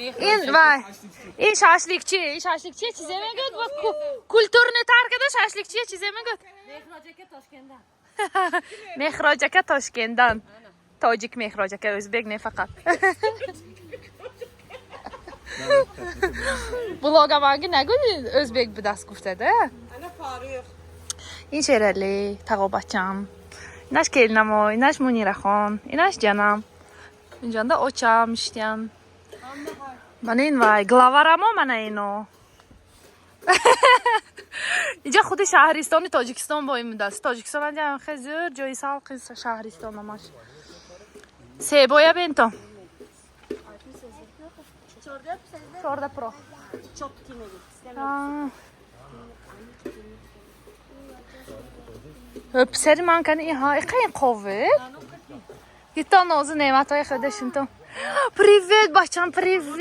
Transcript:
Ин вай, ин шашликчи, ин шашликчи чизе мегӯяд, бо культурный тар када шашликчи чизе мегӯяд. Меҳроҷака Тошкентдан. Меҳроҷака Тошкентдан. Тоҷик меҳроҷака, ӯзбек не фақат. Блогаманги нагӯ, ӯзбек будаст гуфтада. Ана Фарух. Ин Шерали, тағобачам. Инаш келинамо, инаш Мунирахон, инаш ҷанам. Инҷонда очам иштиян. Мана ин вай, главарамо мана ино. Инҷа худи шаҳристони Тоҷикистон бо ин будаст. Тоҷикистон анҷа хеле зӯр ҷои салқи шаҳристон омаш. Себоя бенто. 14 Pro. А. Писари ман кани иҳа, иқа ин қове? Гито нозу неъматҳои худашинто. Привет, бачам, привет.